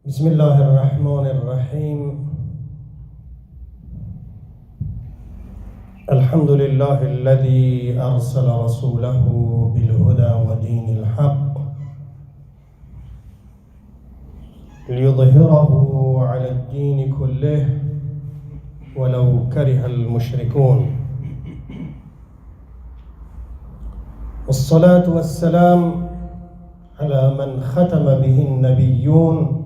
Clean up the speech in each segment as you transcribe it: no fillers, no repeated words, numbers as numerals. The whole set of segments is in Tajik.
بسم الله الرحمن الرحيم. الحمد لله الذي أرسل رسوله بالهدى ودين الحق ليظهره على الدين كله ولو كره المشركون. والصلاة والسلام على من ختم به النبيون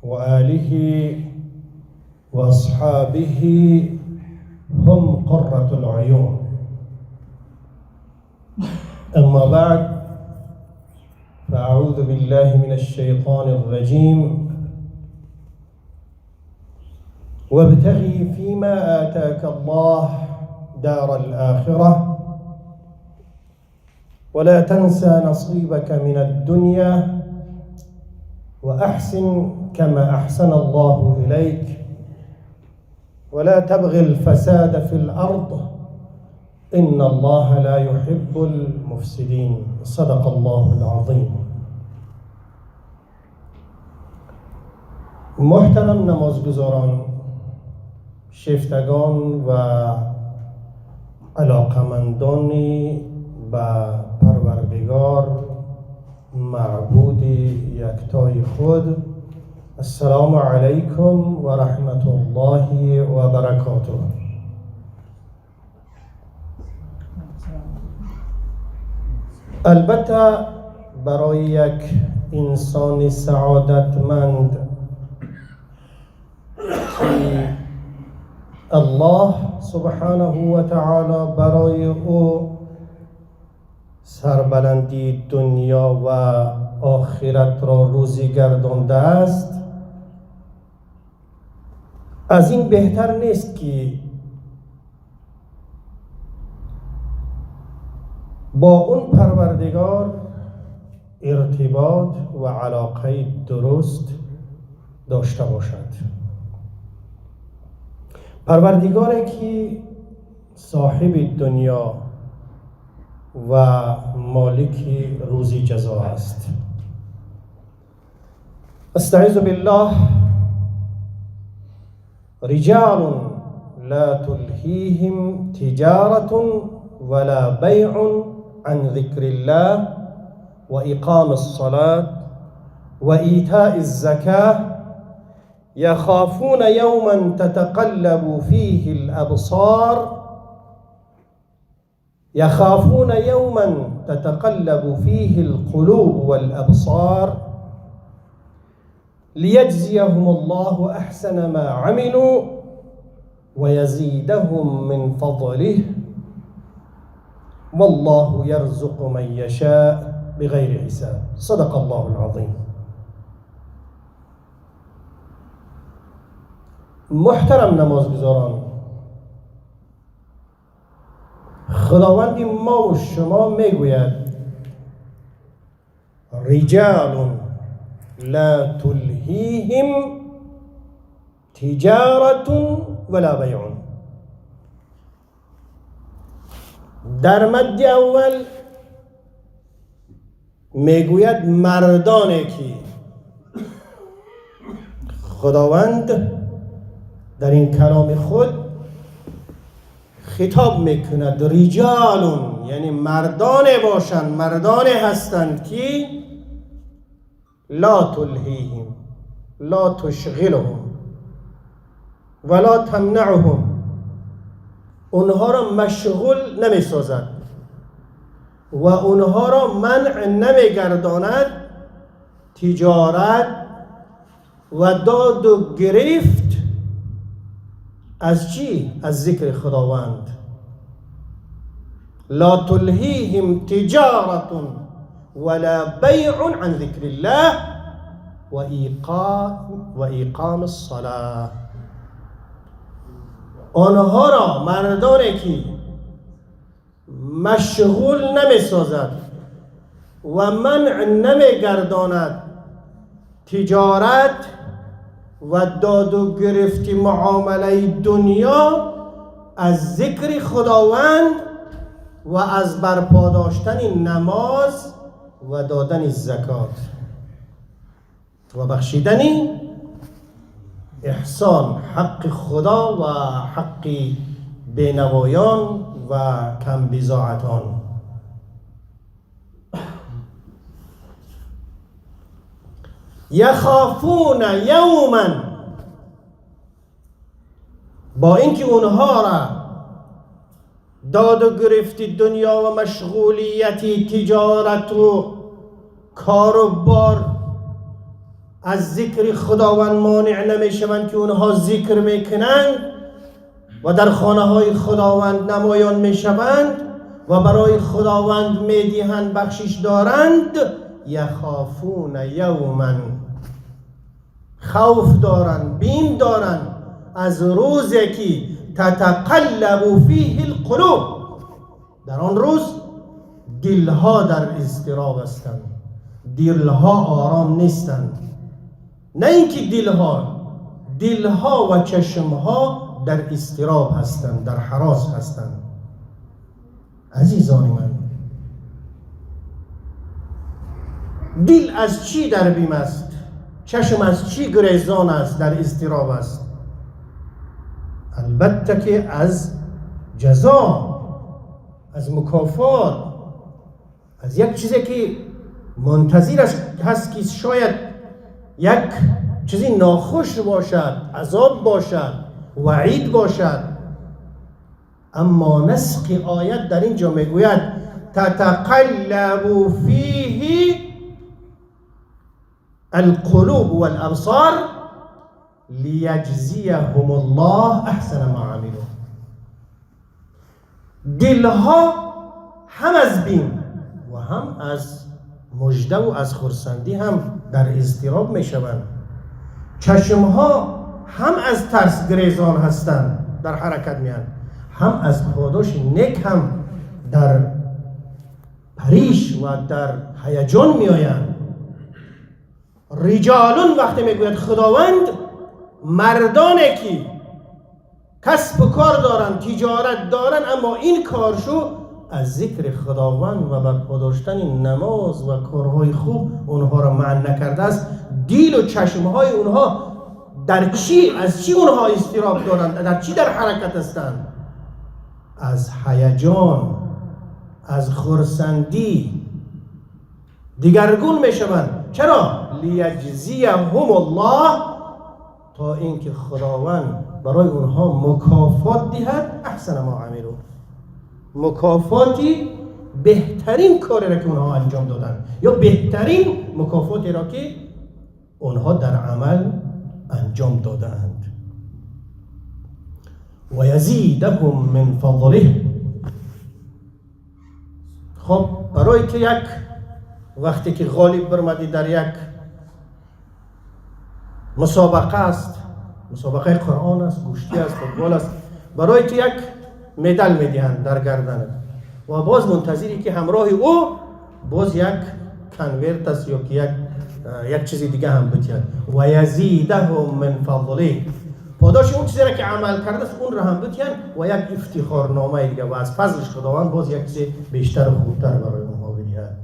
وآله وأصحابه هم قرة العيون. أما بعد، فأعوذ بالله من الشيطان الرجيم. وابتغي فيما آتاك الله دار الآخرة ولا تنسى نصيبك من الدنيا وأحسن كما أحسن الله إليك ولا تبغ الفساد في الأرض إن الله لا يحب المفسدين. صدق الله العظيم. محترم نمازگزاران، شیفتگان و علاقمندان به پروردگار معبود یکتای خود، السلام علیکم و رحمت الله و برکاته. البته برای یک انسان سعادتمند که الله سبحانه و تعالی برای او سربلندی دنیا و آخرت را روزی گردانده است، از این بهتر نیست که با اون پروردگار ارتباط و علاقه درست داشته باشد. پروردگاری که صاحب دنیا و مالک روزی جزا است. استعیذ بالله. رجال لا تلهيهم تجارة ولا بيع عن ذكر الله وإقام الصلاة وإيتاء الزكاة يخافون يوما تتقلب فيه الأبصار يخافون يوما تتقلب فيه القلوب والأبصار ليجزيهم الله أحسن ما عملوا ويزيدهم من فضله والله يرزق من يشاء بغير حساب. صدق الله العظيم. محترم نمازگزاران، خداوند ما و شما میگوید رجال لا تلهیهم تجارة ولا بیع. در مد اول میگوید مردانی که خداوند در این کلام خود خطاب میکند رجال، یعنی مردان باشند، مردان هستند که لا تلهیهم لا تشغلهم ولا تمنعهم، اونها را مشغول نمیسازد و اونها را منع نمیگرداند تجارت و داد و گرفت از چی؟ از ذکر خداوند. لا تلهیهم تجارة ولا بیع عن ذکر الله و ایقام الصلاة. آنها را مردانی که مشغول نمی سازد و منع نمی گرداند تجارت و داد و گرفت معامله دنیا از ذکر خداوند و از برپا داشتن نماز و دادن زکات. و بخشیدنی احسان، حق خدا و حق بینوایان و کم بضاعتان. یخافون یوما، با اینکه اونها را داد و گرفتی دنیا و مشغولیتی تجارت و کار و بار از ذکر خداوند مانع نمیشوند که اونها ذکر میکنند و در خانه های خداوند نمایان میشوند و برای خداوند میدهند، بخشش دارند. یخافون یوما، خوف دارند، بیم دارند از روزی که تتقلب فیه القلوب، در آن روز دلها در اضطراب هستند، دلها آرام نیستند. نه اینکه دلها و چشمها در اضطراب هستند، در هراس هستند. عزیزان من، دل از چی در بیم است؟ چشم از چی گریزان است، در اضطراب است؟ البته که از جزا، از مکافات، از یک چیزی که منتظر هست که شاید یک چیزی ناخوش باشد، عذاب باشد، وعید باشد. اما نسق آیت در اینجا میگوید تتقلب فیه القلوب والابصار لیجزیهم الله احسن ما عملوا. دلها هم از بیم و هم از مژده و از خرسندی هم در اضطراب میشوند. چشمها هم از ترس گریزان هستند، در حرکت میان، هم از پاداش نیک هم در پریش و در هیجان میآیند. رجالون وقتی میگوید خداوند، مردانی که کسب و کار دارند، تجارت دارند، اما این کارشو از ذکر خداوند و برپا داشتن نماز و کارهای خوب اونها را منع نکرده است. دل و چشمهای اونها در چی، از چی اونها اضطراب دارند، در چی در حرکت هستند؟ از هیجان، از خرسندی دیگرگون میشوند. چرا؟ لیجزیهم الله، تا اینکه خداوند برای اونها مکافات دهد. احسن ما عملوا، مکافاتی بهترین کاری را که اونها انجام دادن، یا بهترین مکافاتی را که اونها در عمل انجام دادند. و یزیدهم من فضله. خب برای که یک وقتی که غالب برآمدی در یک مسابقه است، مسابقه قرآن است، گوشتی است، فوتبال است، برای تو یک مدال میدهند در گردنت و باز منتظری که همراه او باز یک کنورت است یا که یک چیز دیگه هم بدهد. و یزیدهم من فضله، پاداش اون چیزی را که عمل کرده است اون را هم بدهند و یک افتخارنامه دیگه، و از فضلش خداوند باز یک چیز بیشتر و خوبتر برای اونها بدهد.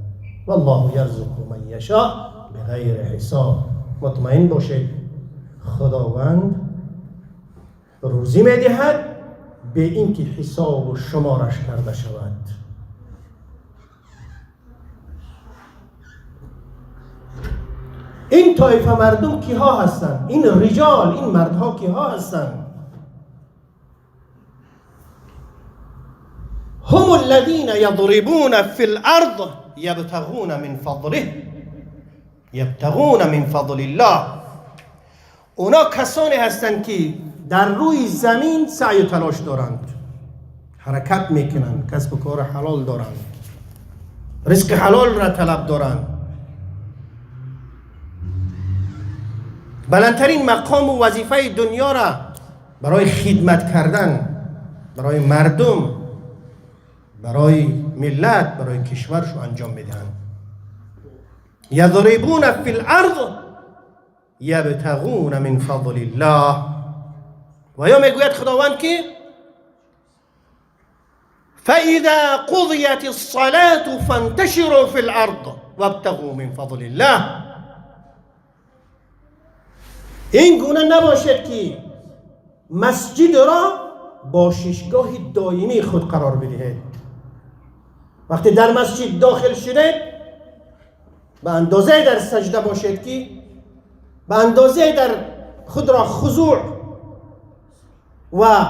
والله یرزق من یشاء بغیر حساب. مطمئن باشید خداوند روزی میدهد به اینکه حساب و شمارش کرده شود. این طایفه مردم کیها هستند؟ این رجال، این مردها کیها هستند؟ هم الذين يضربون في الارض يبتغون من فضله، یبتغون من فضل الله. اونا کسانی هستند که در روی زمین سعی و تلاش دارند، حرکت میکنند، کسب و کار حلال دارند، رزق حلال را طلب دارند، بلندترین مقام و وظیفه دنیا را برای خدمت کردن برای مردم، برای ملت، برای کشورش انجام میدهند. یضربون فی الارض یبتغون من فضل الله. و یا میگوید خداوند که فاذا قضیت الصلاة فانتشروا فی الارض وابتغوا من فضل الله. این گونه نباشد که مسجد را باششگاه دائمی خود قرار بدهید. وقتی در مسجد داخل شدید به اندازه در سجده باشید که به اندازه در خود را خضوع و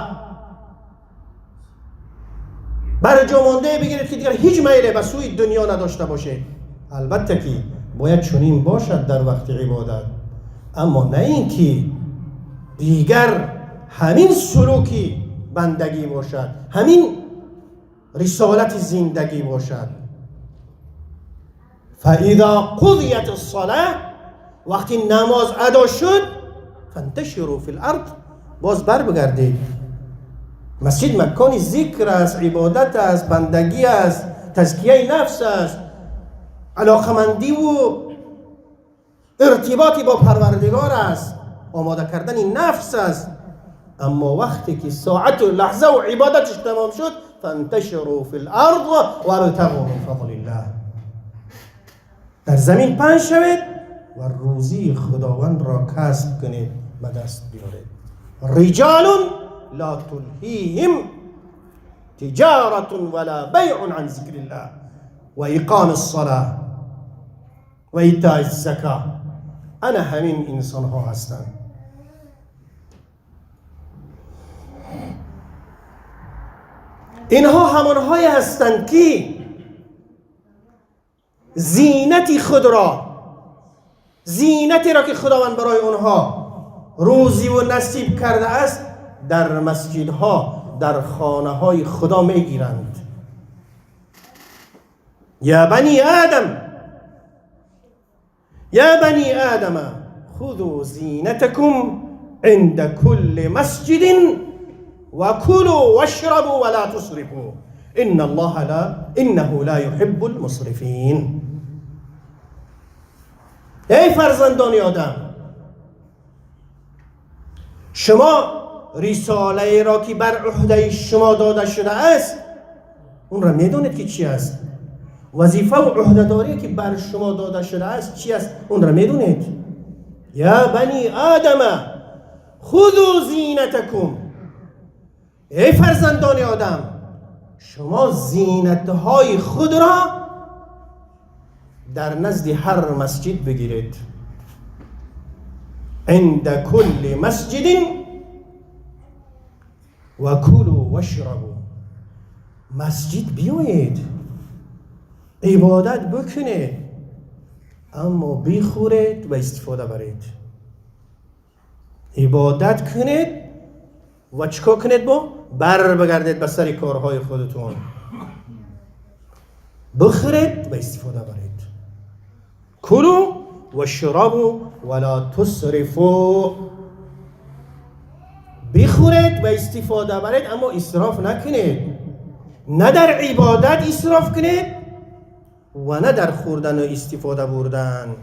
بر جا مانده بگیرید که دیگر هیچ میل به سوی دنیا نداشته باشید. البته که باید چنین باشد در وقت عبادت، اما نه اینکه دیگر همین سلوکی بندگی باشد، همین رسالت زندگی باشد. فاذا قضیت الصلاه، وقتی نماز ادا شد، فانتشروا فی الارض، باز بر بگردید. مسجد مکان ذکر است، عبادت است، بندگی است، تزکیه نفس است، علاقمندی و ارتباطی با پروردگار است، آماده کردن نفس است. اما وقتی که ساعت و لحظه و عبادتش تمام شد، فانتشروا فی الارض وابتغوا من فضل الله، در زمین پهن شوید و روزی خداوند را کسب کنید، به دست بیارید. رجال لا تلهیهم تجارة ولا بیع عن ذکر الله و اقام الصلاة و ایتاء الزکاة. انا همین انسان ها هستند. اینها همانهایی هستند که زینت خود را، زینتی را که خداوند برای آنها روزی و نصیب کرده است، در مسجدها، در خانه های خدا میگیرند. یا بنی آدم، یا بنی آدم خذوا زینتکم عند كل مسجد وكلوا واشربوا ولا تسرفوا ان الله لا انه لا يحب المسرفين. ای فرزندان آدم، شما رساله را که بر عهده شما داده شده است اون را میدونید که چی است. وظیفه و عهده‌داری که بر شما داده شده است چی است، اون را میدونید. یا بنی آدم خذوا زینتکم، ای فرزندان آدم، شما زینتهای خود را در نزد هر مسجد بگیرید. عند كل مسجد و کلوا واشربوا. مسجد بیایید، عبادت بکنید، اما بخورید و استفاده برید. عبادت کنید و چیکار کنید؟ با بر بگردید به سر کارهای خودتون، بخورید و استفاده برید. کلوا واشربوا ولا تسرفوا. بخورید و استفاده برید، اما اسراف نکنید. نه در عبادت اسراف کنید و نه در خوردن و استفاده بردن.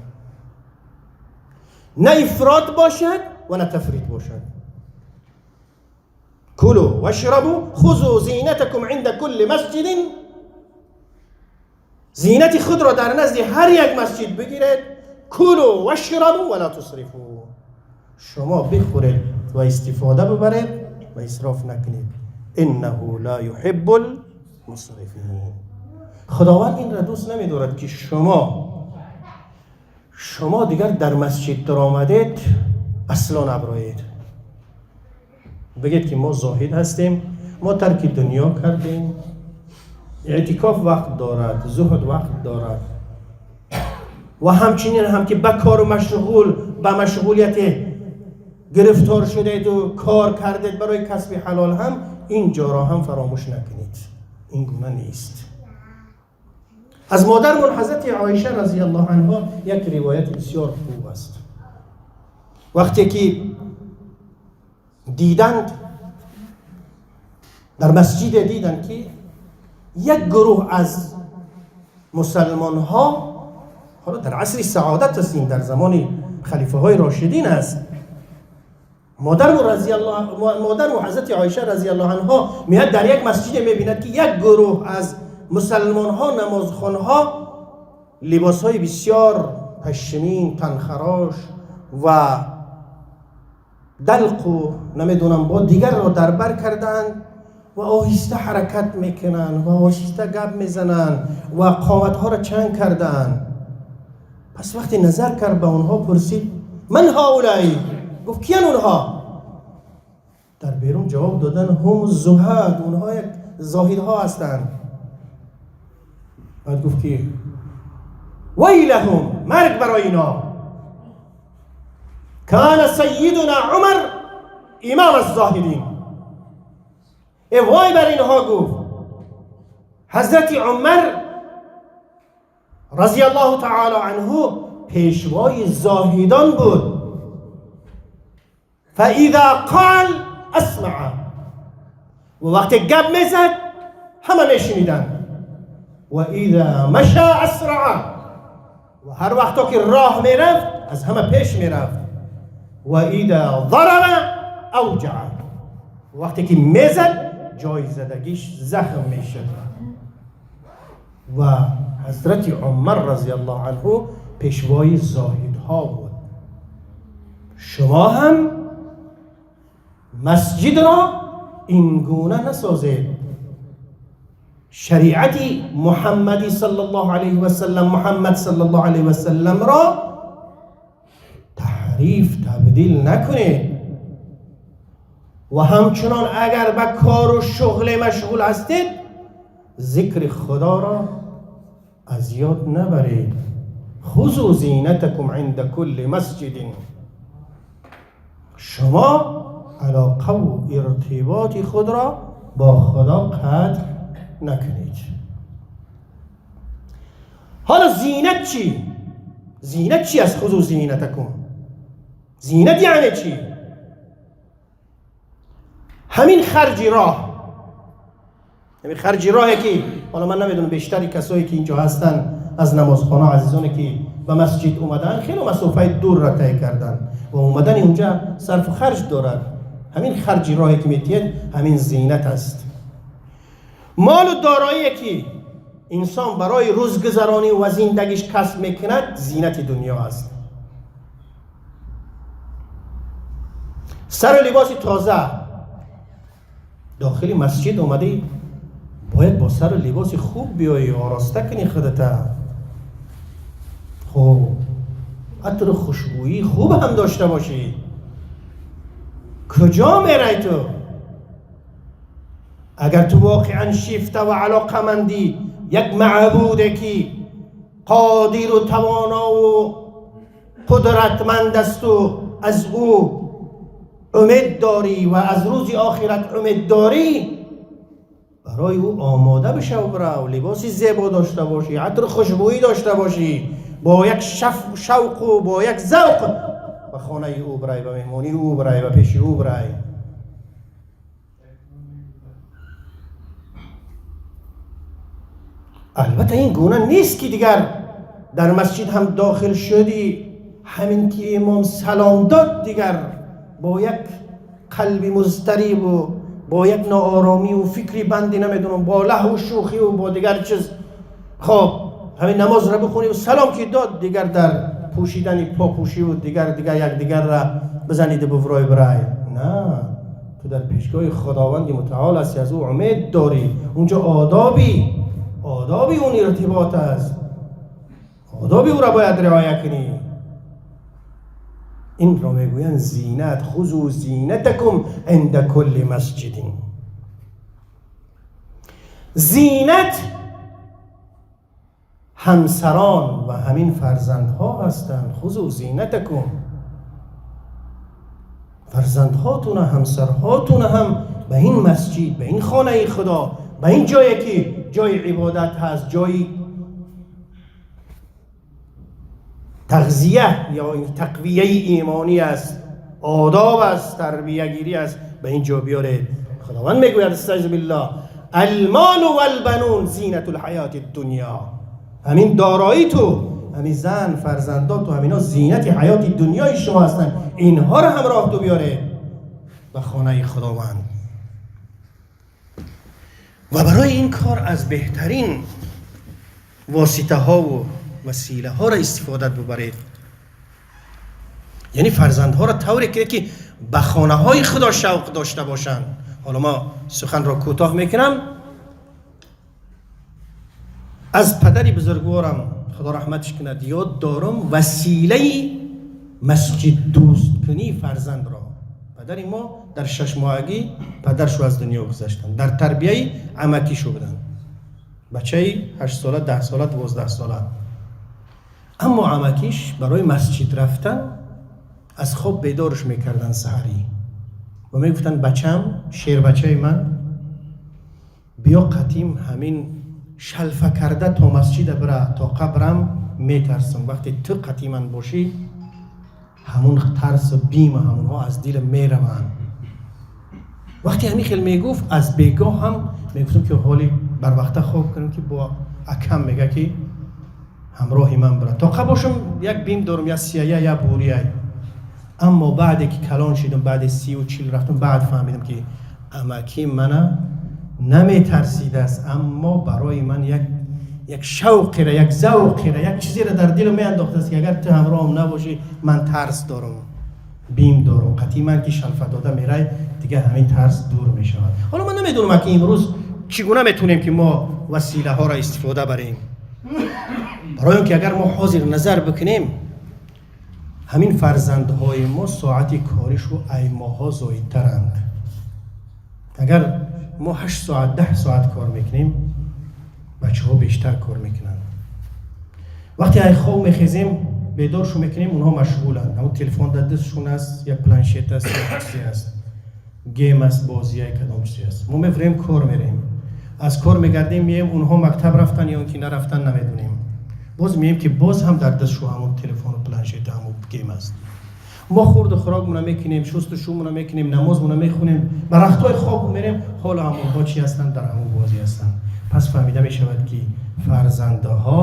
نه افراط باشد و نه تفریط باشد. کلوا واشربوا خذوا زینتکم عند کل مسجد. زینت خود را در نزد هر یک مسجد بگیرید. کلوا واشربوا ولا تسرفوا. شما بخورید و استفاده ببرید و اسراف نکنید. انه لا يحب المسرفین. خداوند این را دوست نمی‌دارد که شما دیگر در مسجد در آمدید اصلا نبرایید، بگید که ما زاهد هستیم، ما ترک دنیا کردیم، اعتکاف وقت دارد، زهد وقت دارد و همچنین هم که به کار و مشغول به مشغولیت گرفتار شدید و کار کردید برای کسب حلال، هم اینجا را هم فراموش نکنید. این گونه نیست. از مادرمون حضرت عایشه رضی الله عنها یک روایت بسیار خوب است. وقتی که دیدند در مسجد، دیدند که یک گروه از مسلمان ها، حالا در عصر سعادت هستیم، در زمان خلیفه های راشدین است، مادر و حضرت عایشه رضی الله عنها میاد در یک مسجد میبیند که یک گروه از مسلمان ها، نمازخوان ها، لباس های بسیار پشمین، تنخراش و دلق و نمیدونم با دیگر را در بر کردند و آهسته حرکت میکنن و آهسته گپ میزنن و قامتها را چنگ کردند. پس وقتی نظر کرد به اونها پرسید من هؤلاء؟ گفت کیان اونها؟ در بیرون جواب دادن هم زهاد، اونها یک زاهدها هستند. بعد گفت که ویلهم، مرگ برای اینا. کان سیدنا عمر امام الزاهدین. ای وای بر اینها، گفت حضرت عمر رضی الله تعالی عنه پیشوای زاهدان بود. فاذا قال اسمع، و وقتی گپ میزد همه میشنیدن. و اذا مشى اسرع، و هر وقتا که راه میرفت از همه پیش میرفت. و اذا ضرب اوجع، وقتی که میزد جای زدگیش زخم میشد. و حضرت عمر رضی الله عنه پیشوای زاهدها بود. شما هم مسجد را این گونه نسازید. شریعت محمدی صلی الله علیه و سلم، محمد صلی الله علیه و سلم را تحریف تبدیل نکنید. و همچنان اگر به کار و شغل مشغول هستید ذکر خدا را از یاد نبرید. خذوا زینتکم عند کل مسجد. شما علاقه و ارتباط خود را با خدا قطع نکنید. حالا زینت چی؟ زینت چی است؟ خذوا زینتکم. زینت یعنی چی؟ همین خرج راه، همین خرج راهی که حالا من نمیدونم بیشتری کسایی که اینجا هستن از نمازخانه، عزیزانی که به مسجد اومدن خیلی مسافه دور را طی کردن و اومدن اینجا صرف خرج دارد. همین خرج راهی که میتید همین زینت است. مال و دارایی که انسان برای روزگذرانی و زندگیش کسب میکند زینت دنیا است. سر و لباس تازه، داخل مسجد اومدی باید با سر و لباس خوب بیایی، آراسته کنی خودت. خب عطر خوشبویی خوب هم داشته باشی. کجا میری تو؟ اگر تو واقعا شیفته و علاقمندی یک معبوده که قادر و توانا و قدرتمند است و از او امید داری و از روز آخرت امید داری، برای او آماده بشو برو، لباس زیبا داشته باشی، عطر خوشبویی داشته باشی، با یک شوق و با یک ذوق به خانه او برای، به مهمانی او برای، به پیش او برای. البته این گونه نیست که دیگر در مسجد هم داخل شدی، همین که امام سلام داد دیگر با یک قلب مضطرب و با یک ناآرامی و فکری بندی نمیدونم، با لهو و شوخی و با دیگر چیز، خب همین نماز را بخونی و سلام که داد دیگر در پوشیدن پاپوشی و دیگر یک دیگر را بزنید بورای برای. نه، تو در پیشگاه خداوند متعال هستی، از او امید داری، اونجا آدابی اون ارتباط است، آدابی او را باید رعایت کنی. این را میگویند زینت. خذوا زینتکم عند کل مسجد. زینت همسران و همین فرزندها هستند. خذوا زینتکم، فرزندهاتون، همسرهاتون هم به این مسجد، به این خانه خدا، به این جایی که جای عبادت هست، جای تغذیه یا تقویه ایمانی است، آداب است، تربیه گیری است، به این جا بیارید. خداوند میگوید استعذ بالله المال والبنون زینت الحیات الدنیا. همین دارایی تو، همین زن، فرزندات تو، همینا زینت حیات دنیای شما هستند. اینها را همراه تو بیاره به خانه خداوند. و برای این کار از بهترین واسطه ها و وسیله ها را استفاده ببرید. Яъне фарзандҳоро тавре кунед, ки ба хонаҳои Худо шавқ дошта бошанд. Ҳоло ма суханро кӯтоҳ мекунам. Аз падари бузургворам, Худо раҳматш кунад, ёд дорам василаи масҷид дӯсткунии фарзандро. Падари мо дар 6 моҳагӣ падаршу аз дунё гузаштанд, дар тарбияи амакишу буданд, бачаи 8 сола, 10 сола, 12 сола. Аммо амакиш барои масҷид рафтан аз хоб бедорш мекарданд саҳарӣ ва мегуфтанд: «Бачам, шербачаи ман, биё қатим ҳамин шалфа карда то масҷида бира, то қабрам метарсам. Вақте ту қати ман бошӣ, ҳамун тарсу бима, ҳамунҳо аз дилам мераванд». Вақте ҳамин хел мегуфт, аз бегоҳ ҳам мегуфтам, ки ҳоли барвақта хоб кунам, ки бо акам мега, ки ҳамроҳи ман бира. Тоқа бошам, як бим дорам, я сияя, я бурияй. Аммо баъде ки калон шидам, баъде 30-у 40 рафтам, баъд фаҳмидам, ки амакӣ мана наметарсидааст, аммо барои ман як шавқера, як завқера, як чизеро дар дилам меандохтааст, ки агар ту ҳамроҳам набошӣ, ман тарс дорам, бим дорам. Қатъи ман ки шалфа дода мерай, дигар ҳамин тарс дур мешавад. Ҳоло ман намедонам, ки имрӯз чӣ гуна метавонем, ки мо василаҳоро истифода барем, барои он ки агар мо ҳозир назар бикунем, ҳамин фарзандҳои мо соати коришу аймоҳо зоидтаранд. Агар мо 8 соат, 10 соат кор мекунем, бачаҳо бештар кор мекунанд. Вақте ай хоб мехезем, бедоршу мекунем, онҳо машғуланд. Ҳамун телефон дар дастшон аст, як планшет аст, як чизе аст, game аст, бозия, кадом чизе аст. Мо мефурем, кор мерем, аз кор мегардем, меем, онҳо мактаб рафтан ё ки нарафтан, намедонем. Боз меем, ки боз ҳам дар дастшу ҳамун телефону планшету ҳамун game аст. Мо хурду хӯрокмона мекунем, шусту шӯмона мекунем, намозмона мехонем, ба рахтҳои хоб мерем, ҳоло ҳамонҳо чӣ ҳастанд? Дар ҳамон бозӣ ҳастанд. Пас фаҳмида мешавад, ки фарзандаҳо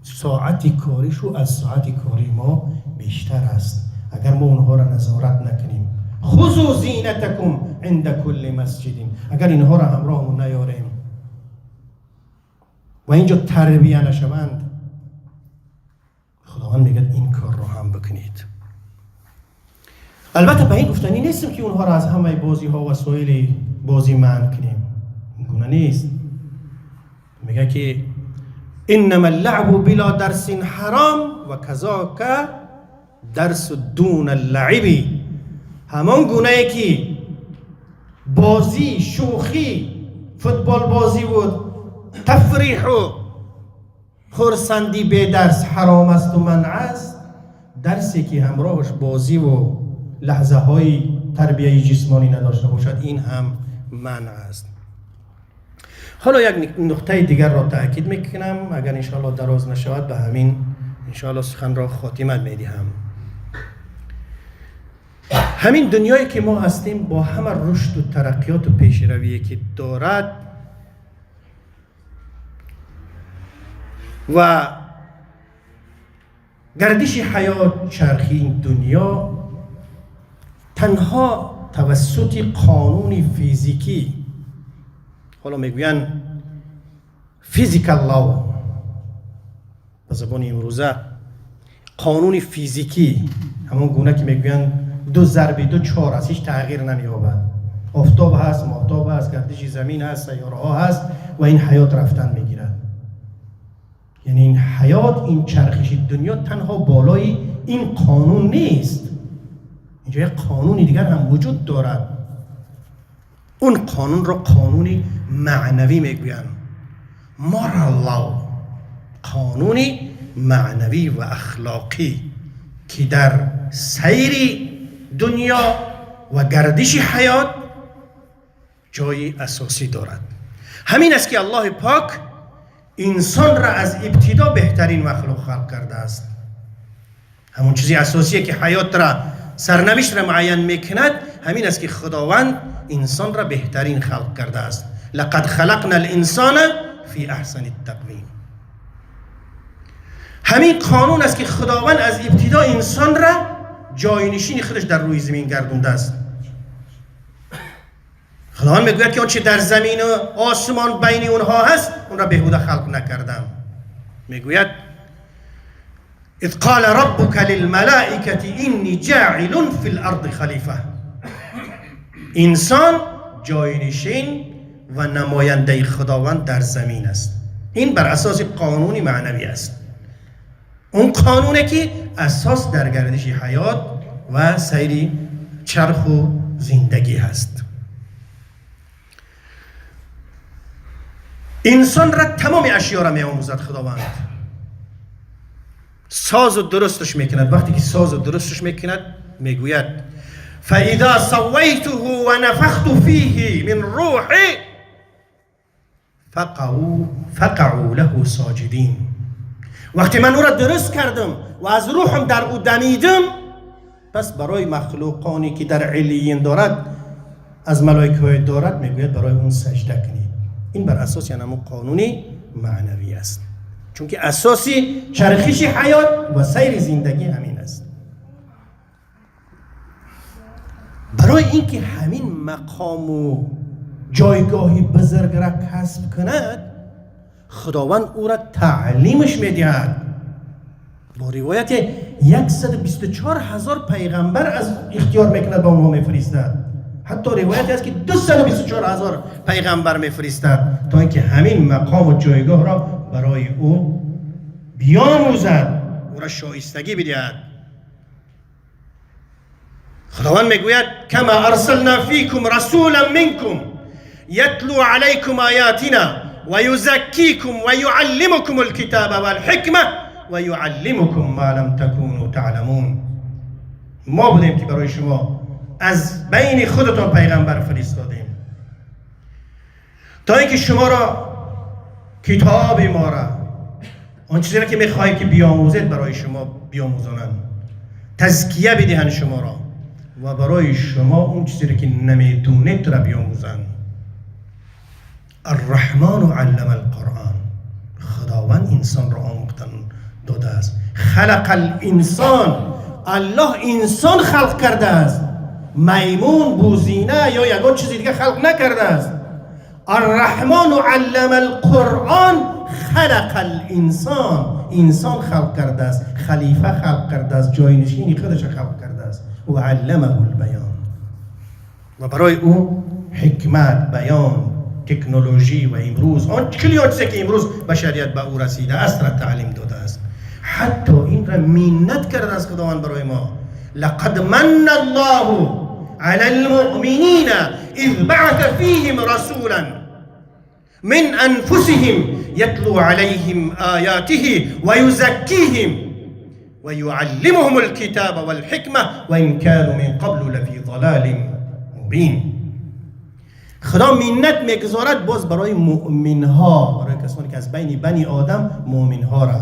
соати коришу аз соати кори мо бештар аст. Агар мо онҳоро назорат накунем, خذوا زینتکم عند كل مسجد, агар инҳоро ҳамроҳмон наёрем ва инҷо тарбия нашаванд, Худованд мегӯяд, ин корро ҳам бикунед. Албатта, ба ин гуфтанӣ нестем, ки онҳоро аз ҳамаи бозиҳо, васоили бозӣ манъ кунем. Ин гуна нест. Мегӯяд, ки إنما اللعب بلا درس حرام وكذاك الدرس دون اللعب. Ҳамон гунае ки бозӣ, шӯхӣ, футбол бозӣ буд, тафриҳу хурсандӣ бедарс ҳаром асту манъ аст, дарсе ки ҳамроҳаш бозиву лаҳзаҳои тарбияи ҷисмонӣ надошта бошад, ин ҳам манъ аст. Ҳоло як нуқтаи дигарро таъкид мекунам. Агар иншоалло дароз нашавад, ба ҳамин иншоалло суханро хотима медиҳам. Ҳамин дунёе ки мо ҳастем, бо ҳама рушду тараққиёту пешравие ки дорад ва гардиши ҳаёт, чархи ин дунё танҳо тавассути қонуни физикӣ, ҳоло мегӯянд physical law, ба забони имрӯза қонуни физикӣ, ҳамон гуна ки мегӯянд ду зарби ду чор аст, ҳеҷ тағйир намеёбад. Офтоб ҳаст, моҳтоб ҳаст, гардиши замин ҳаст, сайёраҳо ҳаст ва ин ҳаёт рафтан мегирад. Яъне ин ҳаёт, ин чархиши дунё танҳо болои ин қонун нест. Инҷо як қонуни дигар ҳам вуҷуд дорад. Он қонунро қонуни маънавӣ мегӯянд, moral law, қонуни маънавӣ ва ахлоқӣ, ки дар сайри дунё ва гардиши ҳаёт ҷои асосӣ дорад. Ҳамин аст, ки Аллоҳи пок инсонро аз ибтидо беҳтарин махлуқ халқ кардааст. Ҳамон чизи асосие ки ҳаётра, сарнавиштра муайян мекунад, ҳамин аст, ки Худованд инсонро беҳтарин халқ кардааст. لقد خلقنا الإنسان في أحسن تقویم. Ҳамин қонун аст, ки Худованд аз ибтидо инсонра ҷойнишини худаш дар рӯи замин гардондааст. Худованд мегӯяд, ки он чи дар замину осмон, байни онҳо ҳаст, онро беҳуда халқ накардам. Мегӯяд: اذ قال ربك للملائكة إني جاعل في الأرض خلیفه. انسان جاینشین و نماینده خداوند در زمین است. این بر اساس قانون معنوی است، اون قانونه که اساس در گردش حیات و سیر چرخ و زندگی هست. انسان را تمام اشیا را می آموزد خداوند، ساز و درستش میکند. وقتی که ساز و درستش میکند میگوید فاذا سویته و نفخت فیه من روحی فقعوا له ساجدین. وقتی من او را درست کردم و از روحم در او دمیدم، پس برای مخلوقانی که در علیین دارد، از ملائکه های دارد، میگوید برای اون سجده کنید. این بر اساس یعنی همون قانونی معنوی است، چون که اساسی چرخش حیات و سیر زندگی همین است. برای اینکه همین مقام و جایگاهی بزرگ را کسب کند، خداوند او را تعلیمش میدهد. با روایت 124,000 پیغمبر از اختیار میکند به اونها میفرستد. حتی روایتی است که 224,000 پیغمبر میفرستد تا اینکه همین مقام و جایگاه را برای او بیاموزد، او را شایستگی بدهد. خداوند میگوید کما ارسلنا فیکم رسولا منکم یتلو علیکم آیاتنا و یزکیکم و یعلمکم الکتاب والحکمه و یعلمکم ما لم تکونوا تعلمون. ما بودیم که برای شما از بین خودتان پیغمبر فرستادیم تا اینکه شما را کتاب ما را، آن چیزی را که میخواهید که بیاموزید برای شما بیاموزانند، تزکیه بدهند شما را و برای شما اون چیزی را که نمیدونید را بیاموزند. الرحمن علم القرآن، خداوند انسان را آموختن داده است. خلق الانسان، الله انسان خلق کرده است، میمون، بوزینه یا یگان چیزی دیگه خلق نکرده است. الرحمن علم القرآن خلق الانسان، انسان خلق کرده است، خلیفه خلق کرده است، جاینشین خودش خلق کرده است. و علمه البیان، و برای او حکمت، بیان، تکنولوژی و امروز آن کلی چیزی که امروز بشریت به او رسیده است را تعلیم داده است. حتی این را منت کرده است خداوند برای ما. لقد من الله على المؤمنین اذ بعث فیهم رسولا من انفسهم یتلو علیهم آیاته ویزکیهم ویعلمهم الكتاب والحکمة وان كانوا من قبل لفی ضلال مبین. خدا منت میگذارد باز برای مؤمنها، برای کسانی که از بین بنی آدم مؤمنها را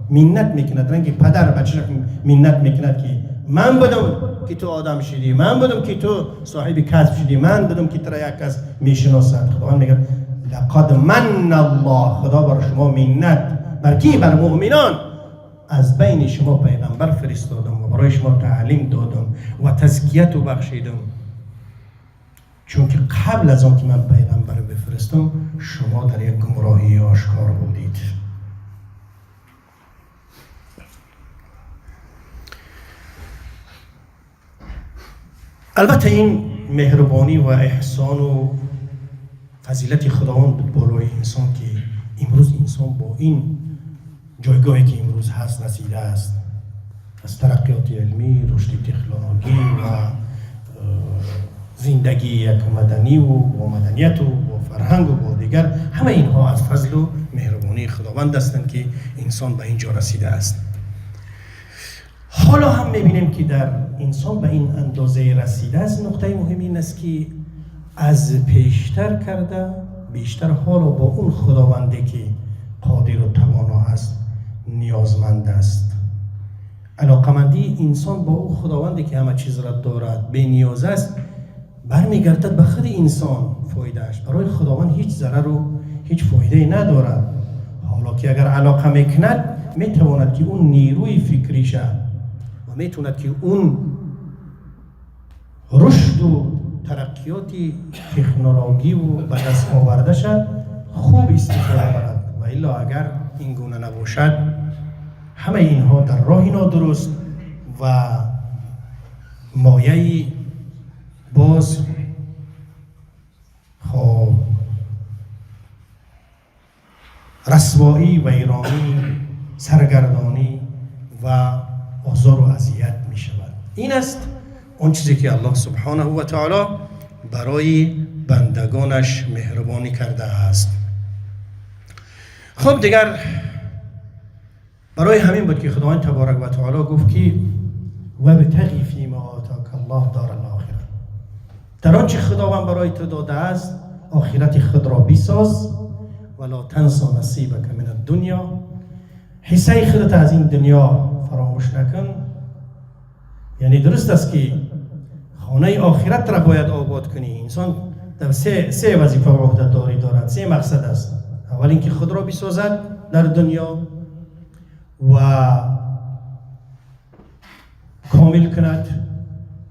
منت میکند. رنگ پدر بچه‌ش منت میکند که من بودم که تو آدم شدی، من بودم که تو صاحب کسب شدی، من بودم که تو را یک کس میشناسد. خداوند میگه لقد من الله، خدا بر شما منت، بر کی؟ بر مؤمنان. از بین شما پیغمبر فرستادم و برای شما تعلیم دادم و تزکیت و بخشیدم، چون که قبل از آن که من پیغمبر بفرستم شما در یک گمراهی آشکار بودید. البته این مهربانی و احسان و فضیلت خداوند بود بالای انسان که امروز انسان با این جایگاهی که امروز هست رسیده است، از ترقیات علمی، رشد تکنولوژی و زندگی یک مدنی و با مدنیت و با فرهنگ و با دیگر، همه اینها از فضل و مهربانی خداوند هستند که انسان به اینجا رسیده است. حالا هم میبینیم که در انسان به این اندازه رسیده است. نقطه مهم این است که از پیشتر کرده بیشتر حالا با اون خداونده که قادر و توانا است نیازمند است. علاقمندی انسان با او خداونده که همه چیز را دارد، بی نیاز است، برمیگردد به خود انسان فایدهش. برای خداوند هیچ ضرر و هیچ فایده ندارد. حالا که اگر علاقه میکند میتواند که اون نیروی فکریشه و میتواند که اون رشد و ترقیات تکنولوژی و به دست آورده شد خوب استفاده برد، و الا اگر این گونه نباشد ҳамаи инҳо дар роҳи нодуруст ва мояи боз хоб расвоӣ, вайронӣ, саргардонӣ ва озору азият мешавад. Ин аст он чизе ки Аллоҳ субҳонаҳу ва таоло барои бандагонаш меҳрубонӣ кардааст. Хуб, дигар барои ҳамин буд ки Худованд таборак ва таоло гуфт ки вабтағи фима отока Аллоҳ дора ал-охира, дар он чи Худованд барои ту додааст охирати худро бисоз, вала танса насибака мин ад-дунё, ҳиссаи худат аз ин дунё фаромӯш накун. Яъне дуруст аст ки хонаи охиратро бояд обод кунӣ. Инсон дар се вазифа ва ӯҳдадорӣ дорад, се мақсад аст. Аввал инки худро бисозад дар дунё ва комил кунад,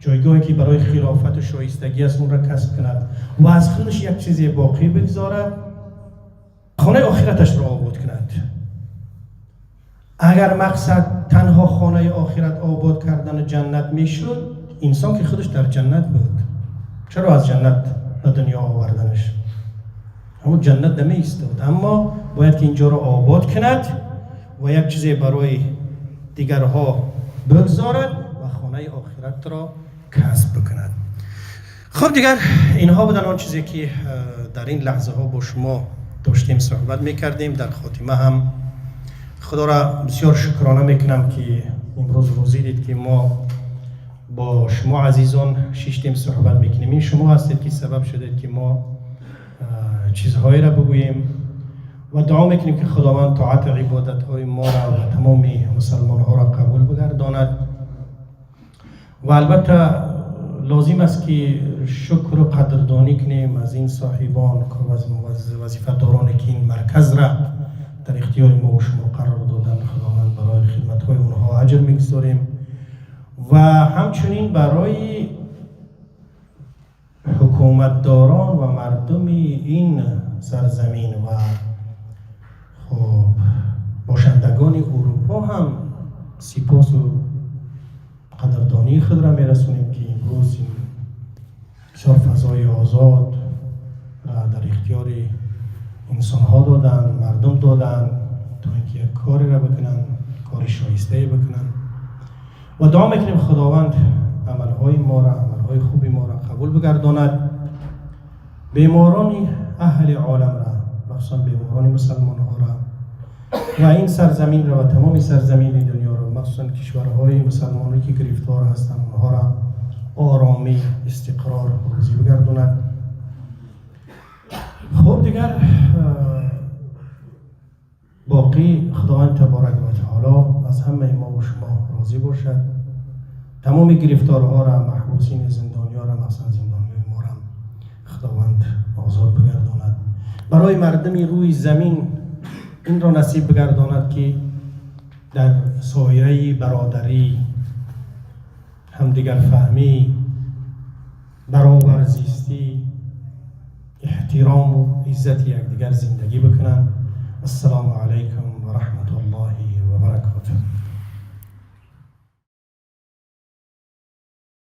ҷойгоҳе ки барои хилофату шоистагӣ аст онро касб кунад ва аз худаш як чизе боқӣ бигзорад, хонаи охираташро обод кунад. Агар мақсад танҳо хонаи охират обод кардану ҷаннат мешуд, инсон ки худаш дар ҷаннат буд, чаро аз ҷаннат ба дунё оварданаш? Ҳамун ҷаннат намеистод, аммо бояд ки инҷоро обод кунад ва як чизе барои дигарҳо бигзорад ва хонаи охиратро касб бикунад. Хуб, дигар инҳо буданд он чизе ки дар ин лаҳзаҳо бо шумо доштем, суҳбат мекардем. Дар хотима ҳам Худоро бисёр шукрона мекунам ки имрӯз рӯзӣ дид ки мо бо шумо азизон шиштем, суҳбат мекунем. Ин шумо ҳастед ки сабаб шудед ки мо чизҳоеро бигӯем ва дуо мекунем ки Худованд тоату ибодатҳои моро ва тамоми мусалмонҳоро қабул бигардонад. Ва албатта лозим аст ки шукру қадрдонӣ кунем аз ин соҳибон, вазифадороне ки ин марказра дар ихтиёри мо шумо қарор доданд. Худованд барои хидматҳои онҳо аҷр мегузорем ва ҳамчунин барои ҳукуматдорон ва мардуми ин сарзамин ва хуб бошандагони Урупо ҳам сипосу қадрдонии худро мерасонем ки имрӯз ин бисёр фазои озод дар ихтиёри инсонҳо доданд, мардум доданд, то ин ки як кореро бикунанд, кори шоистае бикунанд. Ва дуо мекунем Худованд амалҳои моро, амалҳои хуби моро қабул бигардонад, беморони аҳли оламра, махсусан беморони мусалмонҳоро ва ин сарзаминро ва тамоми сарзамини дунёро, махсусан кишварҳои мусалмоне ки гирифтор ҳастанд, онҳоро оромӣ, истиқрор рӯзӣ бигардонад. Хуб, дигар боқӣ Худованд таборак ва таоло аз ҳамаи мо ва шумо розӣ бошад. Тамоми гирифторҳоро, маҳбусини зиндониёро, махсусан зиндониёи моро Худованд озод бигардонад. Барои мардуми рӯи замин инро насиб бигардонад ки дар соираи бародарӣ, ҳамдигарфаҳмӣ, баробарзистӣ, эҳтирому иззати якдигар зиндагӣ бикунанд. Ассалому алайкум ва раҳматуллоҳи ва баракотуҳ.